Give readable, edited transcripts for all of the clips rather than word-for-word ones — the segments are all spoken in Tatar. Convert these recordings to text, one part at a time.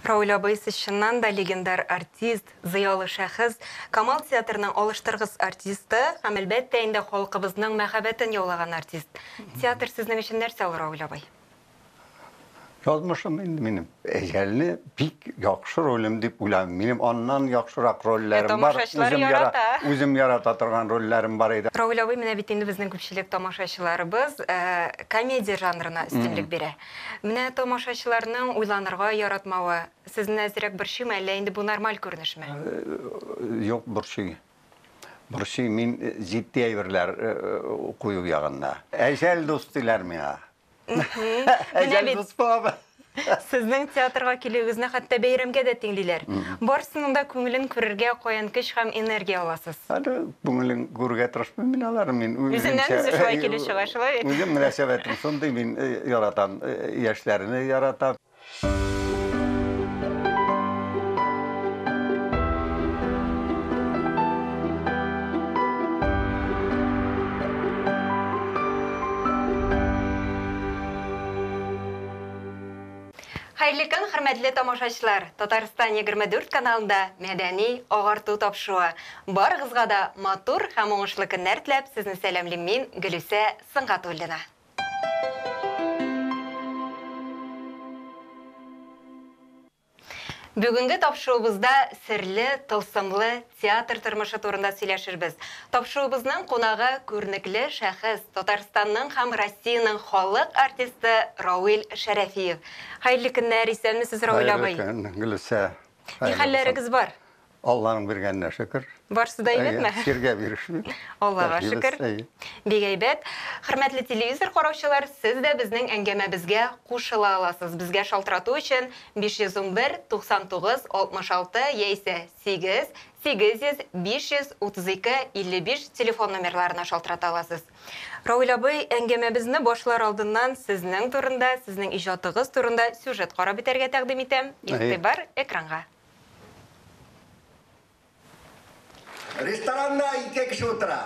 Рауль абый, сез чыннан да легендар артист, зыялы шәхес, Камал театрының алыштыргыс артисты һәм, әлбәттә инде, халкыбызның мәхәббәтен яулаган артист. Театр сезнең өчен нәрсә ул, Рауль абый? Язмышым инде минем. Әҗәлне бик яхшы ролем дип уйлыйм. Минем аннан яхшырак рольләрем бар. Тамашачылар ярата. Үзем ярата торган рольләрем бар иде. Рауль абый, менә бит инде безнең күпчелек тамашачыларыбыз комедия жанрына өстенлек бирә. Менә тамашачыларның уйланырга яратмавы сезне әзрәк борчыймы, әллә инде бу нормаль күренешме? Юк, борчый. Борчый. Мин җитди әйберләр кую ягында. Әҗәл дус диләр миңа. Әҗәл дус булабыз. Сезнең театрга килүегезне хәтта бәйрәмгә дә тиңлиләр. Барысының да күңелен күрергә каян көч һәм энергия аласыз? Әле күңелен күрергә тырышмыйм мин аларны. Мин үзеннән үзе шулай килеп чыга, шулай бит? Үзем мөнәсәбәтем шундый, мин яратам, яшьләрне яратам. Хәерле көн, хөрмәтле тамашачылар! Татарстан 24 каналында мәдәни агарту тапшыруы. Барыгызга да матур һәм уңышлы көннәр теләп, сезне сәламлим мин, Гөлүсә Сөнгатуллина. Бүгенге тапшыруыбызда серле, тылсымлы театр тормышы турында сөйләшербез. Тапшыруыбызның кунагы күренекле шәхес, Татарстанның һәм Россиянең халык артисты Рауил Шәрәфиев. Хәерле көннәр, исәнмесез, Рауил абый. Хәерле көн, Гөлүсә. Ни хәлләрегез бар? Алланың биргәненә шөкер. Барсы да әйбәтме? Чиргә бирешмим. Аллага шөкер. Бик әйбәт. Хөрмәтле телевизор караучылар, сез дә безнең әңгәмәбезгә кушыла аласыз. Безгә шалтырату өчен 511 99 66 яисә 8 800 532 55 телефон номерларына шалтырата аласыз. Рауил абый, әңгәмәбезне башлар алдыннан сезнең турында, сезнең иҗатыгыз турында сюжет карап үтәргә тәкъдим итәм. Игътибар экранга. Ресторанда ике кеше утыра.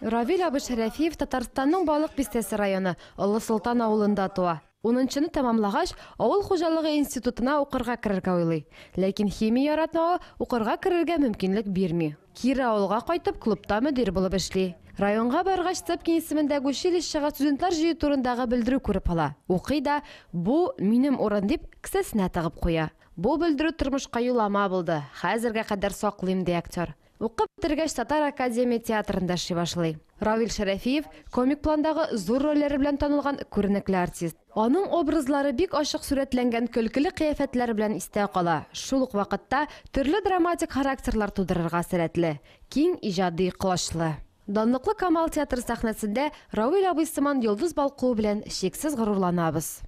Равил абый Шәрәфиев Татарстанның Балык Бистәсе районы, Олы Солтан авылында туа. Унынчыны тәмамлагач, авыл хуҗалыгы институтына укырга керергә уйлый. Ләкин химия яратмавы укырга керергә мөмкинлек бирми. Кире авылга кайтып, клубта мөдир булып эшли. Районга баргач, Цепкин исемендәге училищега студентлар җыю турындагы белдерү күреп ала. Укый да, бу, минем урын дип, кесәсенә тыгып куя. Бу белдерү тормышка юллама булды, хәзергә кадәр саклыйм, ди актер. Укып бетергәч, Татар академия театрында эшли башлый. Равил Шәрәфиев, комик пландагы зур рольләре белән танылган күренекле артист. Аның образлары бик ачык сурәтләнгән көлкеле кыяфәтләре белән истә кала, шул ук вакытта төрле драматик характерлар тудырырга сәләтле, киң иҗади колачлы. Данлыклы Камал театры сәхнәсендә Равил абый сыман йолдыз балкуы белән чиксез горурланабыз.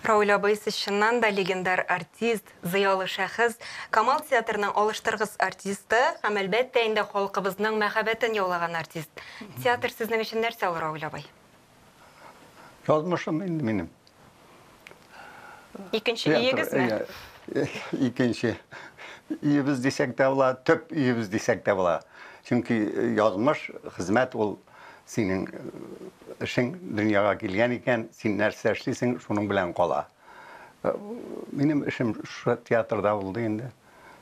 Рауль абый, сез чыннан да легендар артист, зыялы шәхес, Камал театрының алыштыргыс артисты һәм, әлбәттә инде, халкыбызның мәхәббәтен яулаган артист. Театр сезнең өчен нәрсә ул, Рауль абый? Язмышым инде минем. Икенче өегезме? Икенче өебез дисәк тә була, төп өебез дисәк тә була. Чөнки язмыш, хезмәт ул Синең эшең дөньяга килгән икән, син нәрсә эшлисең, шуның белән кала. Минем эшем шушы театрда булды инде.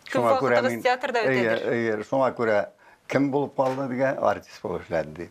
Күп вакытыгыз театрда үтәдер. Әйе, шуңа күрә кем булып калды дигән, артист булып эшләде ди.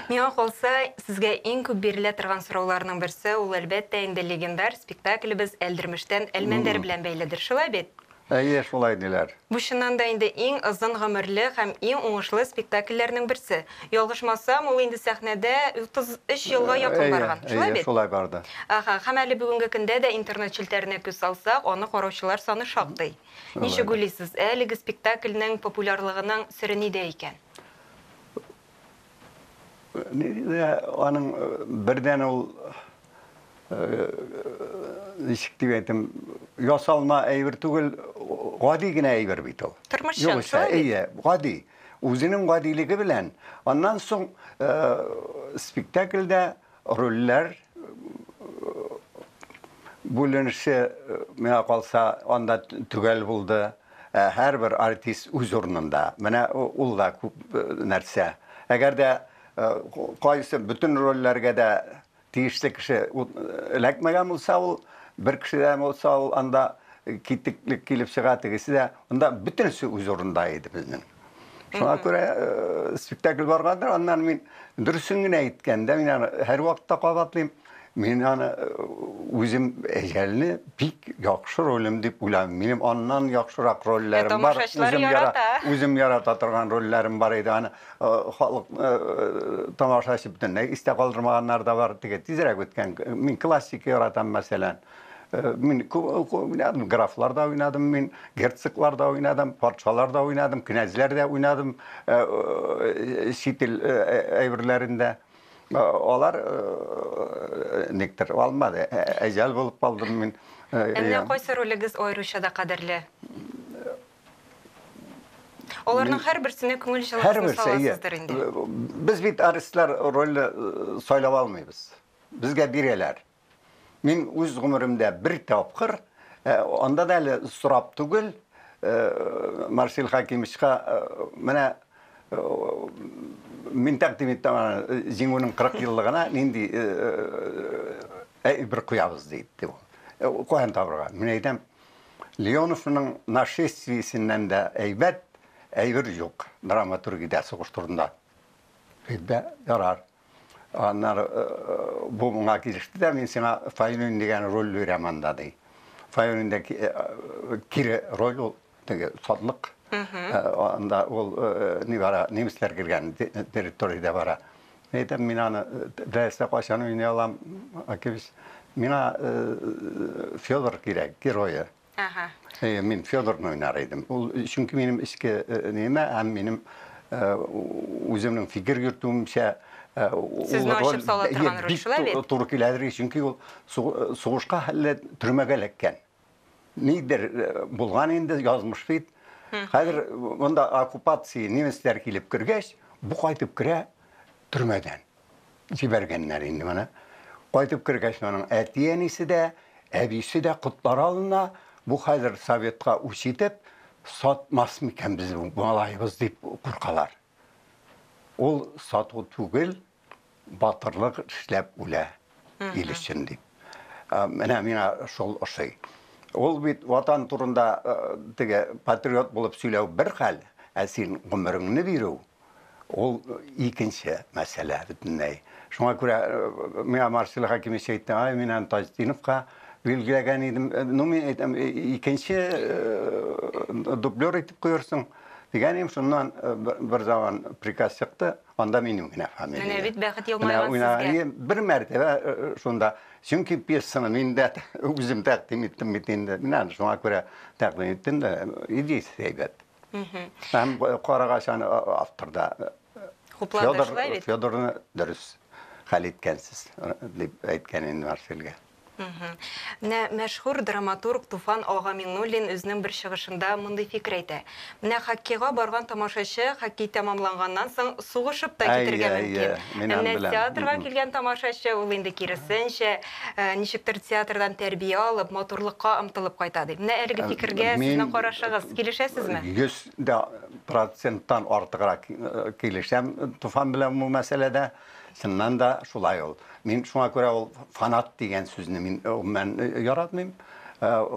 Миңа калса, сезгә иң күп бирелә торган сорауларның берсе, ул әлбәттә инде легендар спектаклебез Әлдермештән Әлмәндәр белән бәйледер, шулай бит? Әйе, шулай диләр. Бу чыннан да инде иң озын гомерле һәм иң уңышлы спектакльләрнең берсе. Ялгышмасам, ул инде сәхнәдә 33 елга якын барган. Шулай бит? Әйе, шулай барды. Аһа, һәм әле бүгенге көндә дә интернет челтәренә күз салсак, аны караучылар саны шактый. Ничек уйлыйсыз, әлеге спектакльнең популярлыгының сере нидә икән? Нидә аның бердән ул ничек дип әйтим, ясалма әйбер түгел, гади генә әйбер бит ул. Тормышчан, шулай бит? Әйе, гади. Үзенең гадилеге белән. Аннан соң спектакльдә рольләр бүленеше, миңа калса, анда төгәл булды. Һәрбер артист үз урынында. Менә ул да күп нәрсә. Әгәр дә кайсы бөтен рольләргә дә Тиешле кеше эләкмәгән булса, ул бер кеше дә булса, ул анда китеклек килеп чыга, тегесе дә. Анда бөтенесе үз урында иде безнең. Шуңа күрә спектакль баргандыр, аннан мин дөресен генә әйткәндә, мин аны һәрвакытта кабатлыйм, мин аны үзем Әҗәлне бик яхшы ролем дип уйлыйм. Минем аннан яхшырак рольләрем бар. Үзем ярата. Үзем ярата торган рольләрем бар иде. Аны халык тамашачы бөтенләй истә калдырмаганнар да бар. Теге тизрәк үткән. Мин классика яратам, мәсәлән. Мин күп уйнадым, графлар да уйнадым, мин герцоглар да уйнадым, патшалар да уйнадым, князьләр дә уйнадым чит ил әйберләрендә. Алар никтер алмады. Әҗәл булып калдым мин. Ә менә кайсы ролегез аеруча да кадерле? Аларның һәрберсенә күңел җылысын саласыздыр инде. Без бит артистлар рольне сайлап алмыйбыз. Безгә бирәләр. Мин үз гомеремдә бер тапкыр, анда да әле сорап түгел, Марсель Хакимовичка менә мин тәкъдим иттем аны Җиңүнең 40 еллыгына нинди әйбер куябыз диде ул. Каян табырга? Мин әйтәм, Леоновның Нашествиесеннән дә әйбәт әйбер юк драматургиядә сугыш турында. Диде, ярар. Аннары бу моңа килеште дә, мин сиңа Файнун дигән роль бирәм анда, ди. Файнун да кире роль ул, теге сатлык. Анда ул ни бара, немецләр кергән территориядә бара. Әйтәм, мин аны теләсә кайчан уйный алам, Акевич. Миңа Федор кирәк, герое. Ага. Әйе, мин Федорны уйнар идем. Ул чөнки минем эчке немә һәм минем үземнең фикер йөртүемчә Сезне ачып сала торган роль шулай бит? Туры киләдер, чөнки ул сугышка әллә төрмәгә эләккән. Нидер булган инде, язмыш бит. Хәзер монда оккупация, немецләр килеп кергәч, бу кайтып керә төрмәдән. Җибәргәннәр инде моны. Кайтып кергәч, моның әти-әнисе дә, әбисе дә котлары алына. Бу хәзер советка үч итеп, сатмас микән без бу малаебыз дип куркалар. Ул сату түгел, батырлык эшләп үлә ил өчен дип. Менә миңа шул ошый. Ул бит ватан турында теге патриот булып сөйләү бер хәл, ә син гомереңне бирү Ул икенче мәсьәлә бөтенләй. Шуңа күрә миңа Марсель Хакимович әйтте, ай, мин аны Таҗетдиновка билгеләгән идем. Ну, мин әйтәм, икенче дублер итеп куерсың дигән идем. Шуннан бер заман приказ чыкты, анда минем генә фамилия. Менә бит бәхет елмайган сезгә. Бер мәртәбә шунда. Чөнки пьесаны мин дә үзем тәкъдим иттем бит инде. Менә шуңа күрә тәкъдим иттем дә, идеясе әйбәт. Һәм карагач аны автор да хуплады, шулай бит? Федорны дөрес хәл иткәнсез, дип әйткән инде Марсельгә. Менә мәшһүр драматург Туфан ага Миңнуллин үзенең бер чыгышында мондый фикер әйтә. Менә хоккейга барган тамашачы хоккей тәмамланганнан соң сугышып та китергә мөмкин. Ә менә театрга килгән тамашачы ул инде киресенчә, ничектер театрдан тәрбия алып, матурлыкка омтылып кайта, ди. Менә әлеге фикергә сезнең карашыгыз, килешәсезме? 100 дә проценттан артыграк килешәм Туфан белән бу мәсьәләдә. Чыннан да шулай ул. Мин шуңа күрә ул фанат дигән сүзне мин гомумән яратмыйм.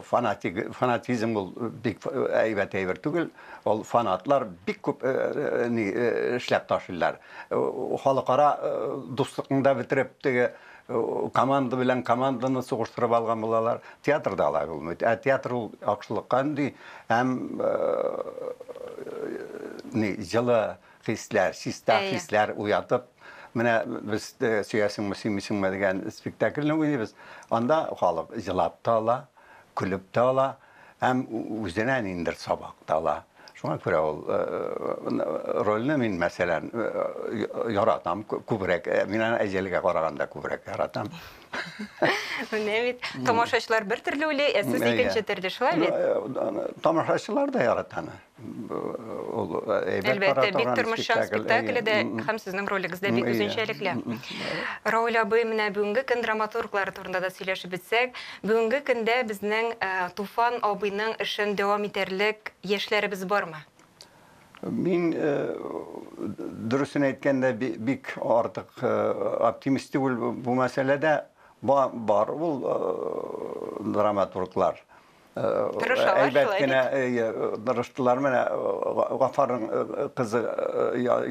Фанатик, фанатизм ул бик әйбәт әйбер түгел. Ул фанатлар бик күп ни эшләп ташлыйлар. Халыкара дуслыкны да бетереп, теге команда белән команданы сугыштырып алган булалар. Театрда алай булмый. Ә театр ул яхшылыкка өнди һәм ни җылы хисләр, чиста хисләр уятып, менә без сөясеңме, сөймисеңме дигән спектакльне уйныйбыз. Анда халык җылап та ала, көлеп тә ала һәм үзенә ниндидер сабак та ала. Шуңа күрә ул рольне мин, мәсәлән, яратам күбрәк. Мин аны Әҗәлгә караганда күбрәк яратам. Менә бит тамашачылар бер төрле уйлый, ә сез икенче төрле, шулай бит? Тамашачылар да ярата аны. Ул әйбәт Әлбәттә, бик тормышчан спектакле дә һәм сезнең ролегез дә бик үзенчәлекле. Рауль абый, менә бүгенге көн драматурглары турында да сөйләшеп бетсәк, бүгенге көндә безнең Туфан абыйның эшен дәвам итәрлек яшьләребез бармы? Мин, дөресен әйткәндә, бик артык оптимист түгел бу мәсьәләдә. Бар ул драматурглар. Тырышалар. Әйбәт кенә тырыштылар. Менә Гафарның кызы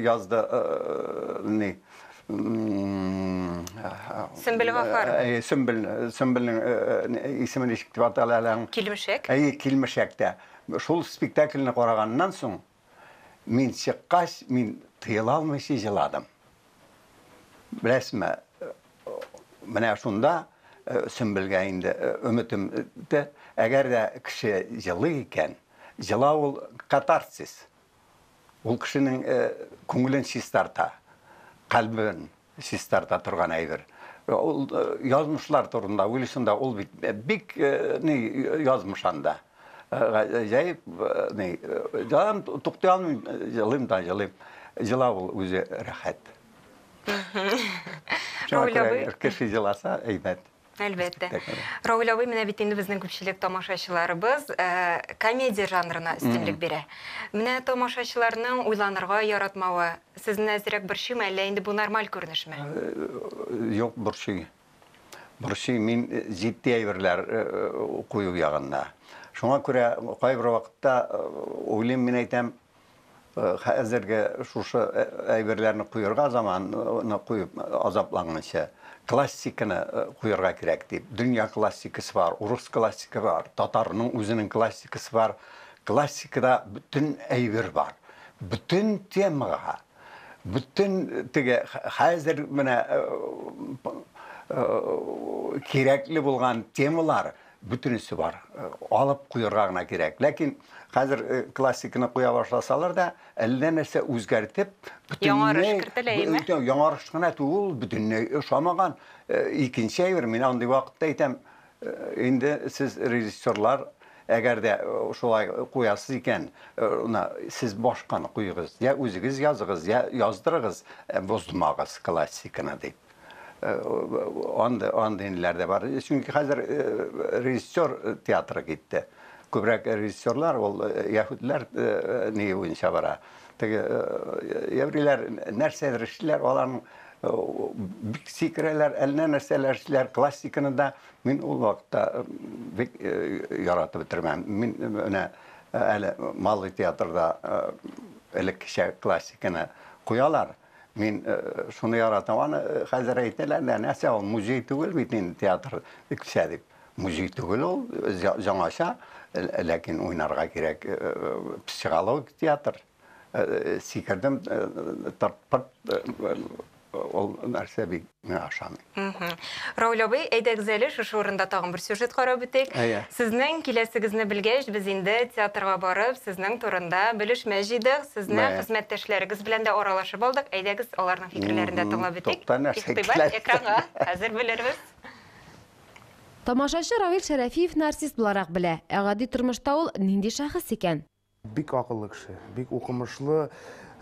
язды ни. Сөмбел Гафарова. Әйе, Сөмбел, Сөмбелнең исеме ничек дип атала әле аның? Килмешәк. Әйе, Килмешәк тә. Шул спектакльне караганнан соң, мин чыккач, мин тыела алмыйча җыладым. Беләсезме, менә шунда Сөмбелгә инде өметем дә, әгәр дә кеше җылый икән, җылау ул катарсис. Ул кешенең күңелен чистарта, кальбен чистарта торган әйбер. Ул язмышлар турында уйлыйсың да, ул бит бик ни язмыш анда. Гаҗәеп ни, җылам, туктый алмыйм, җылыйм да җылыйм. Җылау ул үзе рәхәт. Шуңа күрә кеше җыласа, әйбәт. Әлбәттә. Равил абый, менә бит инде безнең күпчелек тамашачыларыбыз комедия жанрына өстенлек бирә. Менә тамашачыларның уйланырга яратмавы сезне әзрәк борчыймы, әллә инде бу нормаль күренешме? Юк, борчый. Борчый. Мин җитди әйберләр кую ягында. Шуңа күрә кайбер вакытта уйлыйм, мин әйтәм, хәзерге шушы әйберләрне куерга заманны куеп азапланганчы, классиканы куерга кирәк дип. Дөнья классикасы бар, урыс классикасы бар, татарның үзенең классикасы бар. Классикада бөтен әйбер бар. Бөтен темага, бөтен теге хәзер менә кирәкле булган темалар бөтенесе бар. Алып куярга гына кирәк. Ләкин хәзер классиканы куя башласалар да, әллә нәрсә үзгәртеп, яңарыш кертелә, әйеме? Яңарыш кына түгел, бөтенләй ошамаган икенче әйбер. Мин андый вакытта әйтәм, инде сез режиссерлар, әгәр дә шулай куясыз икән, сез башканы куегыз, я үзегез языгыз, я яздырыгыз, бозмагыз классиканы дип. Андый ниләр дә бар. Чөнки хәзер режиссер театры китте. Күбрәк режиссерлар ул яһүдләр ни буенча бара. Теге еврейләр нәрсәдер эшлиләр, аларның бик сикерәләр, әллә нәрсәләр эшлиләр. Классиканы да мин ул вакытта бик яратып бетермәм. Мин менә әле Малый театрда элеккечә классиканы куялар. Мин шуны яратам. Аны хәзер әйтәләр дә, нәрсә ул музей түгел бит инде театр кечә дип. Музей түгел ул, яңача, ләкин уйнарга кирәк психологик театр. Сикердем, тырт-пырт, ул нәрсә бик миңа ошамый. Равил абый, әйдәгез әле шушы урында тагын бер сюжет карап үтик. Сезнең киләсегезне белгәч, без инде театрга барып, сезнең турында белешмә җыйдык, сезне хезмәттәшләрегез белән дә аралашып алдык. Әйдәгез, аларның фикерләрен дә тыңлап үтик. Игътибар экранга, хәзер белербез. Тамашачы Равил Шәрәфиевне артист буларак белә. Ә гади тормышта ул нинди шәхес икән? Бик акыллы кеше, бик укымышлы,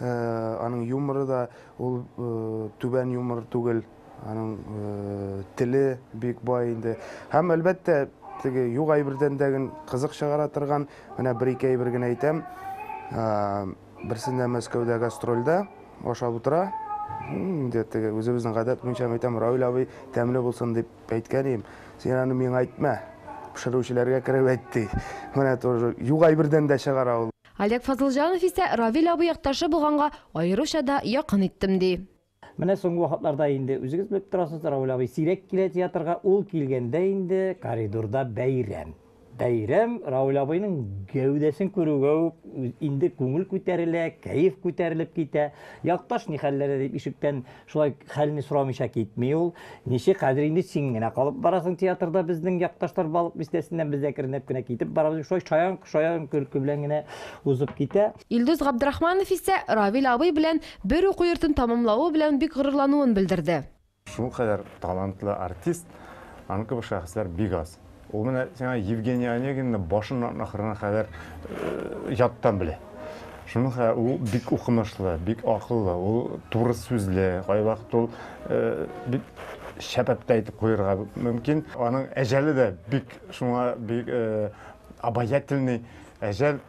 аның юморы да ул түбән юмор түгел, аның теле бик бай инде. Һәм әлбәттә, теге юк әйбердән дә кызык чыгара торган, менә бер-ике әйбер генә әйтәм. Берсендә Мәскәүдә гастрольдә ашап утыра. Инде теге үзебезнең гадәт буенча әйтәм, Равил абый тәмле булсын дип әйткән идем. Син аны миңа әйтмә. Пешерүчеләргә кереп әйт ди. Менә тоже юк әйбердән дә чыгара ул. Олег Фазылҗанов исә Равил абый якташы булганга аеруча да якын иттем ди. Менә соңгы вакытларда инде үзегез белеп торасыз, Равил абый сирәк килә театрга, ул килгәндә инде коридорда бәйрәм. Бәйрәм Равил абыйның гәүдәсен күрүгә үк инде күңел күтәрелә, кәеф күтәрелеп китә. Якташ ни хәлләрдә дип ишектән шулай хәлне сорамыйча китми ул. Ничек хәзер инде син генә калып барасың театрда безнең якташлар Балык бистәсеннән, без әкренләп кенә китеп барабыз. Шулай шаян, шаян көлке белән генә узып китә. Илдус Габдрахманов исә Равил абый белән бер уку йортын тамамлавы белән бик горурлануын белдерде. Шул кадәр талантлы артист, аның кебек шәхесләр бик аз. Ул менә сиңа Евгений Онегинны башыннан ахырына кадәр яттан белә. Шуның хәл ул бик укымышлы, бик акыллы, ул туры сүзле, кайвакыт ул бик шәпәп тә әйтеп куярга мөмкин. Аның әҗәле дә бик шуңа бик обаятельный әҗәл.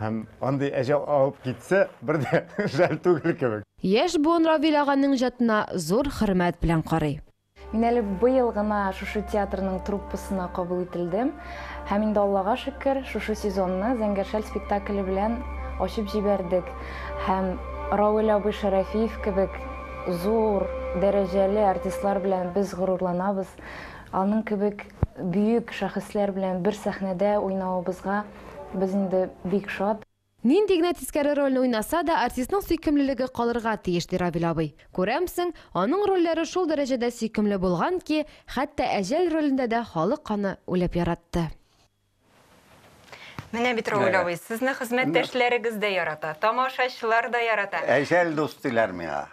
Һәм андый әҗәл алып китсә, бер дә жәл түгел кебек. Яшь буын Равил аганың иҗатына зур хөрмәт белән карый. Мин әле быел гына шушы театрның труппасына кабул ителдем. Һәм инде Аллага шөкер, шушы сезонны Зәңгәр шәл спектакле белән ачып җибәрдек. Һәм Равил абый Шәрәфиев кебек зур, дәрәҗәле артистлар белән без горурланабыз. Аның кебек бөек шәхесләр белән бер сәхнәдә уйнавыбызга без инде бик шат. Нинди генә тискәре рольне уйнаса да, артистның сөйкемлелеге калырга тиеш, ди Равил абый. Күрәмсең, аның рольләре шул дәрәҗәдә сөйкемле булган ки, хәтта Әҗәл ролендә дә халык аны үлеп яратты. Менә бит, Равил абый, сезне хезмәттәшләрегез дә ярата, тамашачылар да ярата. Әҗәл дус диләр миңа.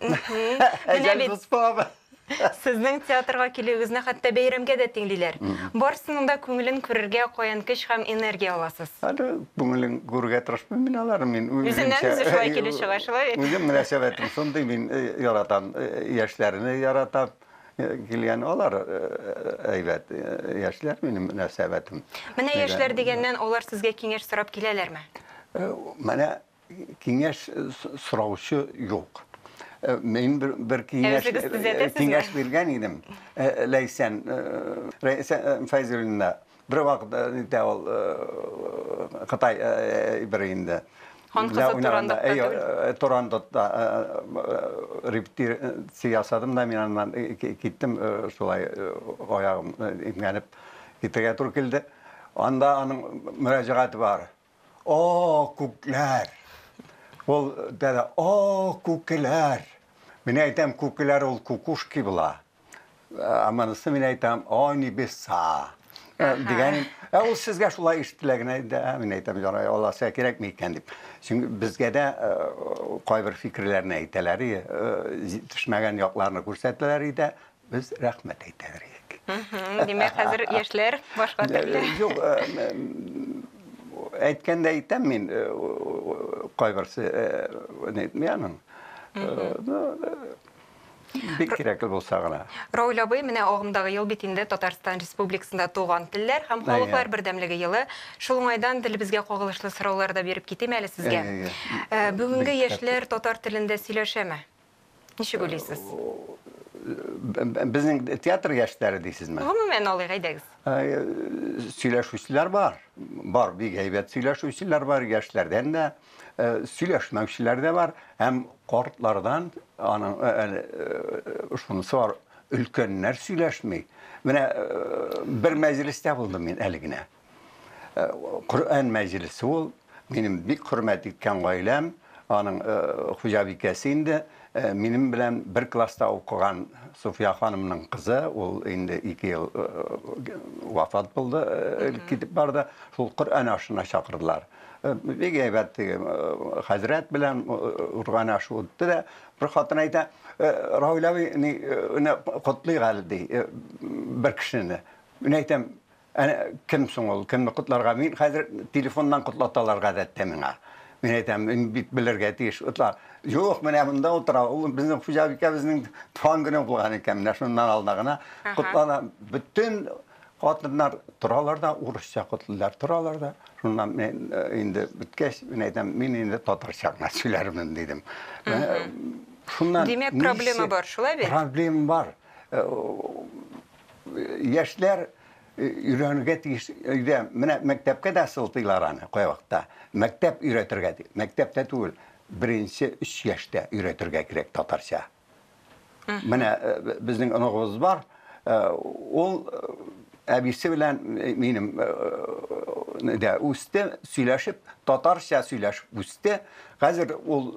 Әҗәл дус буламы? Сезнең театрга килүегезне хәтта бәйрәмгә дә тиңлиләр. Барысының да күңелен күрергә каян көч һәм энергия аласыз? Әле күңелен күрергә тырышмыйм мин аларны. Мин үзеннән-үзе шулай килеп чыга, шулай бит? Үзем мөнәсәбәтем шундый, мин яратам, яшьләрне яратам. Килгән алар әйбәт яшьләр, минем мөнәсәбәтем. Менә яшьләр дигәннән, алар сезгә киңәш сорап киләләрме? Менә Киңәш сораучы юк. Мин бер киңәш киңәш биргән идем. Ләйсән Ләйсән Фәйзуллина бер вакыт нитә ул Кытай бер инде. Хан кызы Турандотта. Турандотта репетиция ясадым да мин аннан киттем шулай аягым имгәнеп китәргә туры килде. Анда аның мөрәҗәгате бар. О, күкләр! Ул дәдә, о, күкеләр! Мин әйтәм, күкеләр ул кукушки була. Ә монысы мин әйтәм, о, небеса. Дигән, ә ул сезгә шулай ишетелә генә инде, ә мин әйтәм, ярай, аласа кирәкми икән дип. Чөнки безгә дә кайбер фикерләрне әйтәләр, җитешмәгән якларны күрсәтәләр иде. Без рәхмәт әйтәләр идек. Димәк, хәзер яшьләр башка төрле. Юк, әйткәндә әйтәм мин, кайберсе әйтми аның. Бик кирәкле булса гына. Рауль абый, менә агымдагы ел бит инде Татарстан Республикасында туган телләр һәм халыклар бердәмлеге елы. Шул уңайдан телебезгә кагылышлы сораулар да биреп китим әле сезгә. Бүгенге яшьләр татар телендә сөйләшәме? Ничек уйлыйсыз? Безнең театр яшьләре дисезме? Гомумән алыйк, әйдәгез. Сөйләшүчеләр бар. Бар, бик әйбәт сөйләшүчеләр бар, яшьләрдән дә, сөйләшмәүчеләр дә бар. Һәм картлардан аның әле шунысы бар, өлкәннәр сөйләшми. Менә бер мәҗлестә булдым мин әле генә. Коръән мәҗлесе ул, минем бик хөрмәт иткән гаиләм, аның хуҗабикәсе инде, минем белән бер класста укыган Суфия ханымның кызы, ул инде 2 ел вафат булды, китеп барды, шул Коръән ашына чакырдылар. Бик әйбәт теге хәзрәт белән Коръән ашы үтте дә, бер хатын әйтә, Равил абый, ни, котлыйк әле, ди, бер кешене. Мин әйтәм, Әнә кем соң ул, кемне котларга? Мин хәзер телефоннан котлаталар гадәттә миңа. Мин әйтәм, мин бит белергә тиеш. Котла. Юк, менә монда утыра. Ул безнең хуҗабикәбезнең туган көне булган икән. Менә шуннан алда гына котлана. Бөтен хатыннар торалар да, урысча котлыйлар, торалар да. Шуннан мин инде беткәч, мин әйтәм, мин инде татарча гына сөйләрмен, дидем. Шуннан Димәк, проблема бар, шулай бит? Проблема бар. Яшьләр өйрәнергә тиеш өйдә. Менә мәктәпкә дә сылтыйлар аны кайвакытта. Мәктәп өйрәтергә дип. Мәктәптә түгел, беренче өч яшьтә өйрәтергә кирәк татарча. Менә безнең оныгыбыз бар. Ул әбисе белән минем дә үсте, сөйләшеп, татарча сөйләшеп үсте. Хәзер ул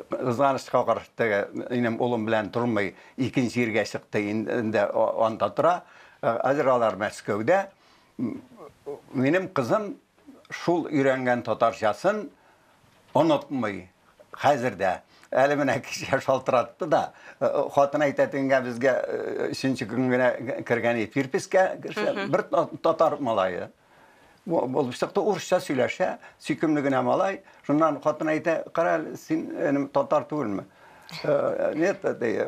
кызганычка каршы теге минем улым белән тормый, Икенче иргә чыкты, инде анда тора. Хәзер алар Мәскәүдә. Минем кызым шул өйрәнгән татарчасын онытмый. Хәзер дә. Әле менә кичә шалтыратты да, хатын әйтә тегенгә безгә өченче көн генә кергән Фирпискә бер татар малае. Булып чыкты, урысча сөйләшә, сөйкемле генә малай. Шуннан хатын әйтә, кара әле, син энем татар түгелме? Нет,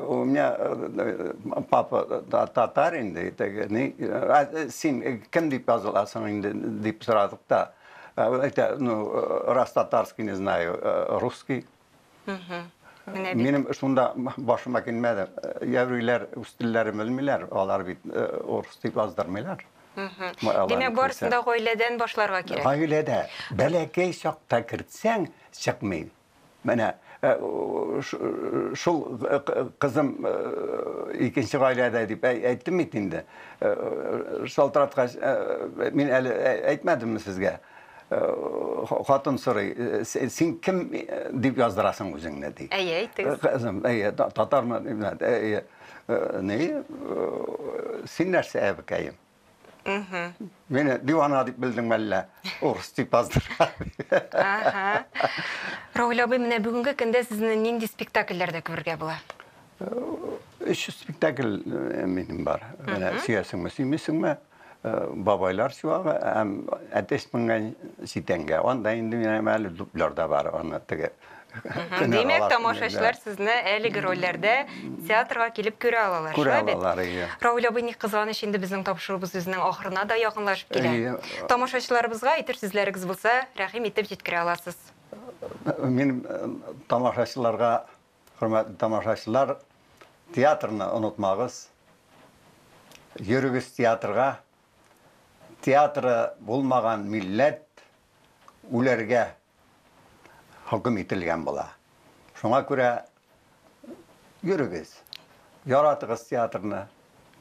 у меня папа татар инде, теге, ни, син кем дип языласың инде, дип сорадык та. Әйтә, ну, раз татарский не знаю, русский. Менә бит. Минем шунда башыма килмәде. Еврейләр үз телләрен белмиләр, алар бит урыс дип яздырмыйлар. Димәк, барысын да гаиләдән башларга кирәк. Гаиләдә бәләкәй чакта кертсәң, чыкмый. Менә шул кызым икенче гаиләдә дип әйттем бит инде. Шалтыраткач, мин әле әйтмәдемме сезгә? Хатын сорый, син кем дип яздырасың үзеңне ди. Әйе, әйттегез. Кызым, әйе, татармы? Әйе. Ни? Син нәрсә, әбекәем? Мине дивана дип белдеңме әллә? Урыс дип яздыра. Ага. Рауль абый, менә бүгенге көндә сезне нинди спектакльләрдә күрергә була? Өч спектакль минем бар. Менә сөясеңме, сөймисеңме? Бабайлар чуагы һәм әтәч менгән читәнгә. Анда инде минем әле дублер да бар, аны теге. Димәк, тамашачылар сезне әлеге рольләрдә театрга килеп күрә алалар. Күрә алалар, әйе. Рауль абый, ни кызганыч, инде безнең тапшыруыбыз үзенең ахырына да якынлашып килә. Тамашачыларыбызга әйтер сүзләрегез булса, рәхим итеп җиткерә аласыз. Мин тамашачыларга, хөрмәтле тамашачылар, театрны онытмагыз. Йөрегез театрга. Театры булмаган милләт үләргә хөкем ителгән була. Шуңа күрә йөрегез, яратыгыз театрны.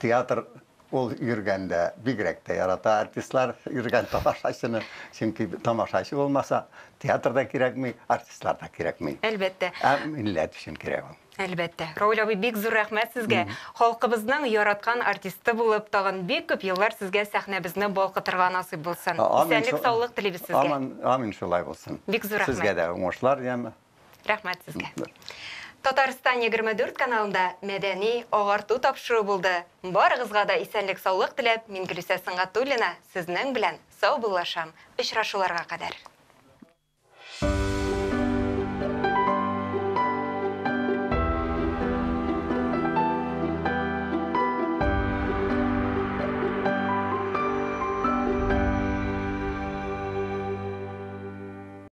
Театр ул йөргәндә бигрәк тә ярата артистлар йөргән тамашачыны. Чөнки тамашачы булмаса, театр да кирәкми, артистлар да кирәкми. Әлбәттә. Ә милләт өчен кирәк ул. Әлбәттә. Рауль абый, бик зур рәхмәт сезгә. Халкыбызның яраткан артисты булып, тагын бик күп еллар сезгә сәхнәбезне балкытырга насыйп булсын. Исәнлек, саулык телибез сезгә. Амин, амин шулай булсын. Бик зур рәхмәт. Сезгә дә уңышлар, яме. Рәхмәт сезгә. Татарстан 24 каналында мәдәни агарту тапшыруы булды. Барыгызга да исәнлек, саулык теләп, мин Гөлүсә Сөнгатуллина сезнең белән саубуллашам. Очрашуларга кадәр.